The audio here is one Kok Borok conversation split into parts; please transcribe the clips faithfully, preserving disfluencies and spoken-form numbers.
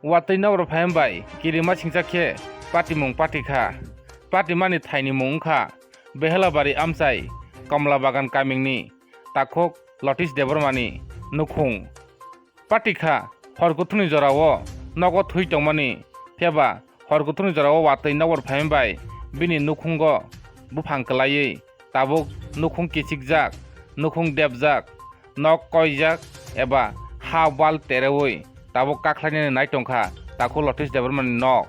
Watwi nokbar phaima bai kirima singcha khe patimung pati kha. Patimani thaini mung wngkha Behelabari amchai Komla Bagan kamingni takhuk Lotis Debbarmani nukhung. Pati kha hor kuthukni jorao nogo thwi tongmani, phiyaba hor kuthukni jorao watwi nokbar phaima bai bini nukhungo buphang kwlaiwi tabuk nukhung kichikjak, nukhung depjak, nok koijak eba ha wal terewi tabuk kakhlainani nai tongkha takhuk Lotis Debbarmani nok.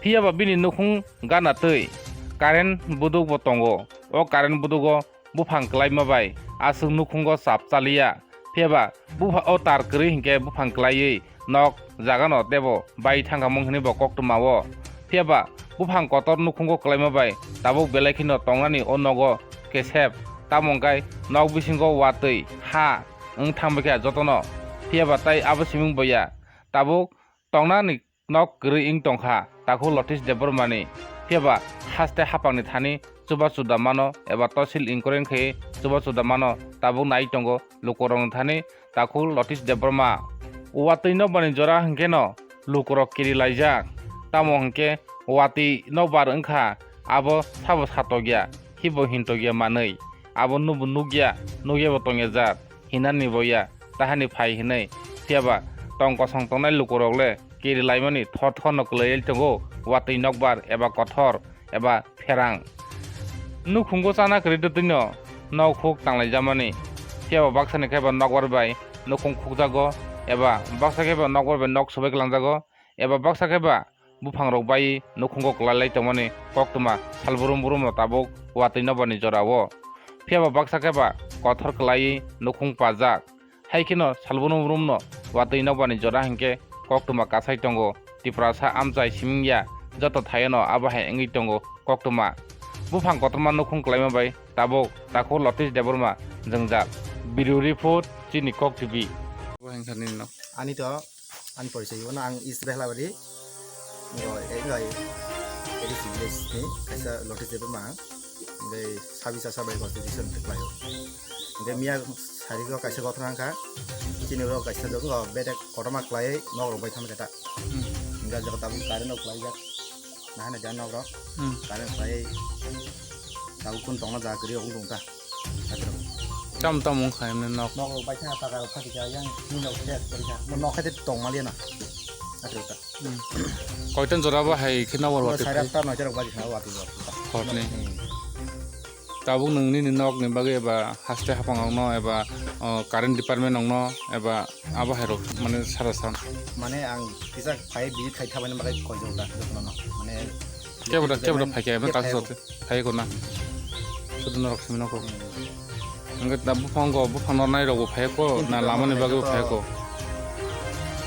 Phiyaba bini nukhung gana twi current buduk bo tongo. O current budugo buphang kwlaima bai aswk nukhungo chap chaliya. Phiyaba bupha o tar kwrwi hinkhe buphang kwlaiwi nok jagano teibo bai thangkhamung hwnwi bo koktwma o. Phiyaba buphang kotor nukhungo kwlaima bai tabuk belai kheno tongnani o nogo kesep, tamo hwnkhe nok bisingo watwi ha wng thangbaikha jotono. Phiyaba tai abo siming boya tabuk tongnani nok kwrwi wng tongkha takhuk Lotis Debbarmani. Phiyaba haste haphangni thani chubachu da mano eba tosil inkoreng khe chubachu da mano tabuk nai tongo lukurokni thani takhuk Lotis Debbarma. Watwi nokbarni jora hwnkhe no lukurok kiri laijak. Tamo hwnkhe watwi nokbar wngkha abo sabo satokya, hibo hintokya manwi. Abo nubo nukya, nukyabo tongya jat, hinani boya, tahani phai hinwi. Phiyaba tong kosong tongnai lukurok le kiri laimani thor thor no kwlaiwi tongo, watwi nokbar eba kothor eba pherang. Nukhungo chana kwrwi twtwino nok huk tanglaijamani. Phiyaba baksani khe ba nokbar bai nukhung khukjago, eba baksa khe ba nokbar bai nok subai kwlangjago, eba baksa khe ba buphangrok bai nukhungo kwlailai tongmani koktwma salbrum brumno tabuk watwi nokbarni jorao. Phiyaba baksa khe ba kothor kwlaiwi nukhung pajak. Hai kheno salbrum brumno watwi nokbarni jora hinkhe koktwma kasai tongo. Tiprasa amchai simingya joto thaiono abo hai wngwi tongo koktwma. Buphang kotorma nukhung kwlaima bai tabuk takhuk Lotis Debbarma jwngjal. Bureau Report, Chini Kok T V. Ani to, ani porichoi, ono ang East Behlabari, ngo, eh, ngo, A D C village ni kaisa Lotis Debbarma, hingke sabisa sabai constitution khe khlaio. Hingke miya sari o kaisa gothona wngkha, chini oro kaisa dogo, bedek kotorma khlai nok rok bai thangkha ta. Hmm. Hingke jok tabuk current rok khlaijak, nahana jani nok rok, Hmm. current khlai tabuk kun tongna jaga kwrwi rok wng tong ta. Tam tam wng kha emne nok. Nok rok bai kha paka rok phati kha yang ni nok se kori kha. Mo nok khe tong mali na. Atro ta. Hmm. Koitan jora bo hai khe nawar Mo watwi sari phai? Atta noi rok bai kha watwi rok. Hor ni. Hmm. Tabuk nwng nini nok ni bagwi eba haste haphang rok no eba, o, current department rok no eba abo hai rok mane sara san. Mane ang kisa phai visit khai thabani bagwi koi jok da. Mane Kebra, kebra phai khe, phai khe, kaisa phai khe. Phai khe na. Sudu norok simi nokho. Hingke da buphang go, buphang nor nai rok bo phai ko, na lama ni bagwi bo phai ko.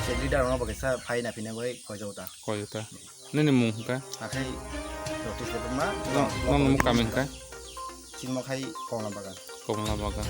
Se leader no bo kaisa phai na phine bai koi jota. Koi jota. Nini mung hingke? Akhai Lotis Debbarma. No, no, no, no, no, kami hingke? Chimo khai Komla Bagan. Komla Bagan.